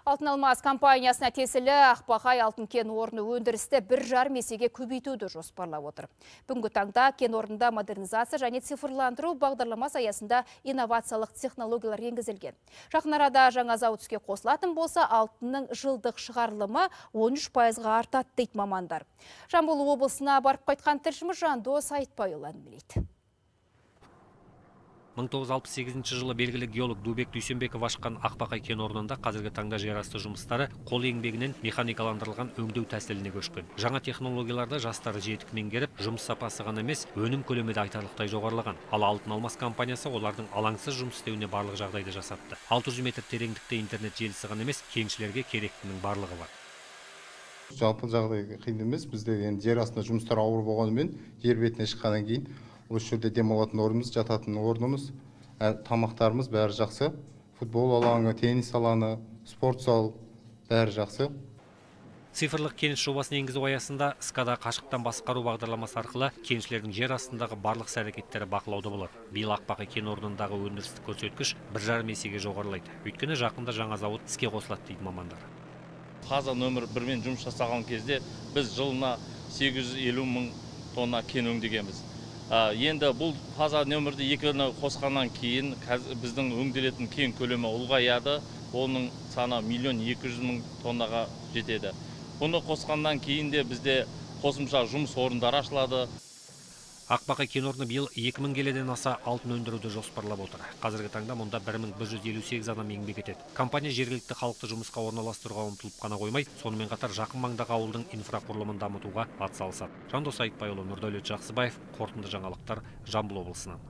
Алтын Алмаз компаниясына тиесілі Ақбақай алтын кен орны өндірісті 1,5 есеге көбейтуді жоспарлап отыр. Бүгінгі таңда кен орнында модернизация және цифрландыру бағдарламасы аясында инновациялық технологиялар енгізілген. Жақын арада жаңа зауыт іске қосылатын болса, алтынның жылдық шығарылымы 13%-ға артады дейді мамандар. Жамбыл облысына барып қайтқан тілшіміз Жандос Айтбайұлы әңгімелейді. 1968 жылы белгілі геолог Дубек Дүйсенбеков ашқан Ақбақай кен орнында қазіргі таңда жерасты жұмыстары қол еңбегінен механикаландырылған өңдеу тәсіліне көшкен. Жаңа технологияларды жастар жетік меңгеріп, жұмыс сапасы ғана емес, өнім көлемі де айтарлықтай жоғарылаған. Ал Алтын Алмаз компаниясы олардың алаңсыз жұмыс істеуіне барлық жағдайды жасапты. 600 метр тереңдікте интернет желісі ғана емес, кеншілерге керектінің барлығы бар. Жалпы жағдай қиын емес, бізде енді жер астында жұмыстар ауыр болғанымен, жер бетіне шыққаннан кейін осы жерде демалатын орнымыз, жататын орнымыз, тамақтарымыз бәрі жақсы. Футбол алаңы, теннис алаңы, спорт зал бәрі жақсы. Цифрлық кеніш жобасын енгізу аясында СКАДА қашықтан басқару бағдарламасы арқылы кеншілердің жер астындағы барлық іс-әрекеттері бақылауда болады. Биыл Ақбақай кен орнындағы өндірістік көрсеткіш 1,5 есеге жоғарылайды. Өйткені жақында жаңа зауыт іске қосылады дейді мамандар. Фаза нөмір 1-мен жұмыс жасаған кезде біз жылына 850 мың тонна кен өңдегенбіз. Енді бұл фаза нөмірді екіні қосқаннан кейін біздің өңделетін кен көлемі ұлғаяды, оның саны 1 200 000 тоннаға жетеді. Бұны қосқаннан кейін де бізде қосымша жұмыс орындары ашылады. Ақбақай кен орны биыл 2000 келіден аса алтын өндіруді жоспарлап отыр. Қазіргі таңда мұнда 1158 адам еңбек етеді. Компания жергілікті халықты жұмысқа орналастыруға ұмтылып қана қоймай, сонымен қатар жақын маңдағы ауылдың инфрақұрылымын дамытуға атсалысады. Жандос Айтбайұлы, Нұрдәулет Жақсыбаев, қорытынды жаңалықтар, Жамбыл облысынан.